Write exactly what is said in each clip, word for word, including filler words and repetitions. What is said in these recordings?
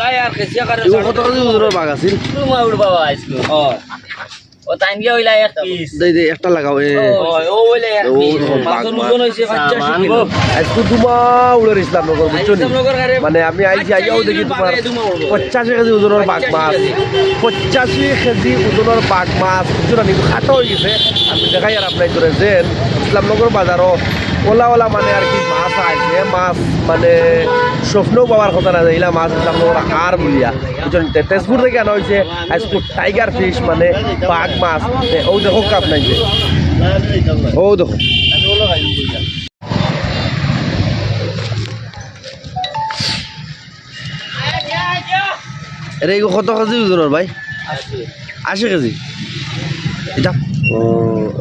লাই আর কেসিয়া কারে ইগু কত কেজি ওজনর বাঘ আছিল? তুমা উড় বাবা আইছিল। ও। ও তাইন গিয়া অইলা এক পিস। দে, দে, একটা লাগাও, এ। ও, ও অইলা এক ও, পিস। ও, বাঘ, মাছর বাঘ। ওজন অইছে পঁচাশি কিলো। আজকে দুমা উড়ের ইসলামনগর, বুঝছো নি? ইসলামনগর আরে মানে আমি আইছি, আইয়াও দেখি তুমার পঁচাশি কেজি ওজনর বাঘ মাছ। পঁচাশি কেজি ওজনর বাঘ মাছ, বুঝছো না? নিকু খাটো অই গেছে। আমি দেখাই আর আপনাই করে যে ইসলামনগর বাজারো ওলা ওলা মানে আর কি মাছ আছে, মাছ মানে স্বপ্নেও পাওয়ার কথা না, ইলা মাছ ইসলামনগর আর বুলিয়া। বুঝছো নি? তে তেজপুর থাকি আনা অইছে আজকে টাইগার ফিশ, মানে বাঘ মাছ। তে ও দেখো কাপ নাই যে। ও দেখো। এরে, ইগু কত কেজি ওজনর ভাই? আশি কেজি। ইটা, ও,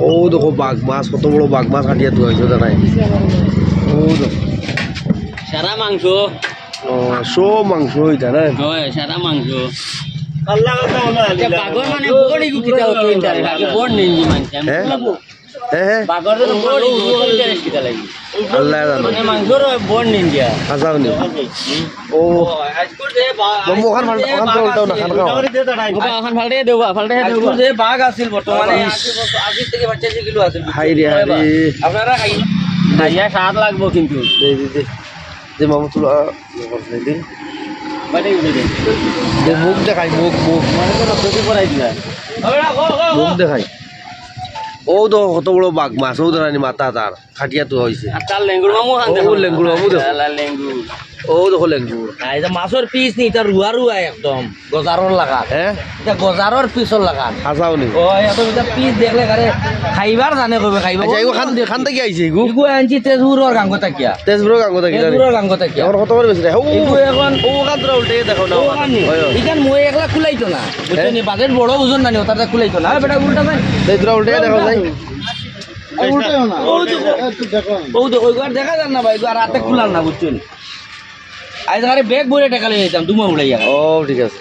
ও দেখো বাঘ মাছ, কত বড় বাঘ মাছ কাটিয়া থুয়া অইছে, দাঁড়াই। ও দেখো। সারা মাংস। ও, সব মাংস ইটা, না? হয়, সারা মাংস। আচ্ছা, বাঘর মানে বড় ইগু কিতা অইতো ইন্টারেস্ট, বাঘর বড় নেই ইগু মানছে, আমি হ্যাঁ? বলবো। হ্যাঁ, হ্যাঁ। বাঘর তো বড় ইগু, ইন্টারেস্ট কিতা লাগি? আল্লাহ জানে। মানে মাংসর বড় নেই ইন্ডিয়া। হাসাও নি। ও। মামু, ওখান ফাল-, ওখান তো উল্টাও না, খান খাও। বাবা, ওখান ফালটাই দেও, বা, ফালটাই দেও, বা। যে বাঘ আছিল বর্তমানে আশি বছর, আশি থেকে পঁচাশি কিলো আছিল। হাই রে, হাই রে। আপনারা খাই-, খাইয়া স্বাদ লাগবো কিন্তু। দে, দে, দে। দে, মামু, তুলা, ইয়ে করছে, দে। বাইরে উঠে দে। দে, মুখ দেখাই, মুখ, মুখ। মানে তো নতুন করাই দিলা। মুখ দেখাই। ও তো কত বড় বাঘ মাছ, ও ধরানি মাথা তার, খাটিয়া তো হইছে। আর তার লেঙ্গুর মামু খান ও, দেখো। লেঙ্গুর মামু দেখো। শালা লেঙ্গুর। ও দেখো লেঙ্গুর। আই, এটা মাছর পিস নি, এটা রুয়া রুয়া একদম। গজারর লাগান। হ্যাঁ? এটা গজারর পিসর লাগান। হাসাও নি? ও, এত এটা পিস দেখলে কারে খাইবার জানে কইবে খাইবা। আচ্ছা, ইগু খান, খান থাকি আইছে ইগু? ইগু আনছি তেজপুরর গাঙ্গো থাকিয়া। তেজপুরর গাঙ্গো থাকি, জানি। তেজপুরর গাঙ্গো থাকিয়া। এখন কত করে বেচি রে? ও, ইগু এখন ও, ওখান তোরা উল্টে দেখো না, ও, ওখান। ওখান। হয়, হয়। ইখান মই একলা কুলাইতো না। বুঝছো নি? হ্যাঁ? বাজেট বড় ওজন না নি, ওটাতে কুলাইতো না। বেটা উল্টা যায়। এই তোরা উল্টে দেখো যাই। এই উল্টাইও না। ও দেখো। এই তুই দেখো। ও দেখো, ইগু আর দেখা যার না ভাই, ইগু আর হাতে কুলার না, বুঝছো নি? আইজ আরে ব্যাগ ভরে টাকা লই যাইতাম, দুমা উড়াইয়া। ও, ঠিক আছে।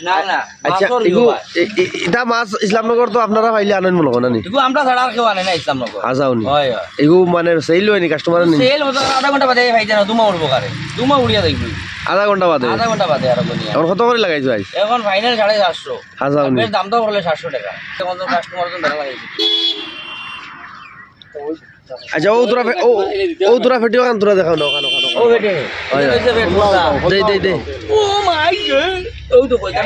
না, না, আচ্ছা, মাছর ইগু, ইগু ভাই। এ-, এ-, এটা মাছ ইসলামনগর তো আপনারা পাইলে আনেন মনে হয়, না নি? ইগু আমরা ছাড়া আর কেউ আনে না ইসলামনগর। আচ্ছা, উনি। হয়, হয়। ইগু মানে সেল হয়নি, কাস্টমার নেই? সেল হতো, আধা ঘন্টা বাদে ভাই জানো, দুমা উড়বো কারে। দুমা উড়িয়া দেখবি। আধা ঘন্টা বাদে? আধা ঘন্টা বাদে আর কোনি। এখন কত করে লাগাইছো ভাই? এখন ফাইনাল সাড়ে সাতশো। আচ্ছা, উনি। বেশ দাম তো করলে সাতশো টাকা। এখন তো কাস্টমার তো দেখা লাগাইছে। আচ্ছা, ও তোরা ফে-, ও, ও তোরা ফেটিও কান তোরা দেখাও না, ওখানে, ওখানে, ওখানে। ও বেটে, হয়, এটা হয়। হইছে বেট মোটা। দে, দে, দে। ও মাই গড। ও তো কইতাম।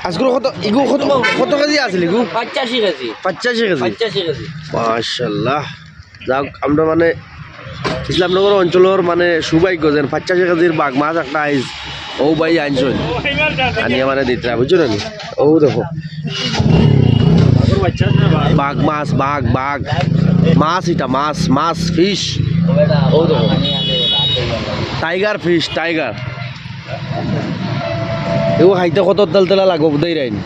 আজকে কত, ইগু কত, কত কেজি আছিল ইগু? পঁচাশি কেজি। পঁচাশি কেজি? পঁচাশি কেজি। মাশাআল্লাহ। যাক, আমরা মানে ইসলামনগর অঞ্চলর মানে সৌভাগ্য যেন পঁচাশি কেজির বাঘ মাছ একটা আইজ ও ভাই আনছইন। আনিয়া মানে দিতরা, বুঝছো না নি? ও দেখো। বাঘ মাছ, বাঘ, বাঘ। মাছ ইটা, মাছ, মাছ, ফিশ। ও দেখো। Tiger fish, tiger. এগু খাইতে কত তেলতেলা লাগবো, বুঝাই রাইন।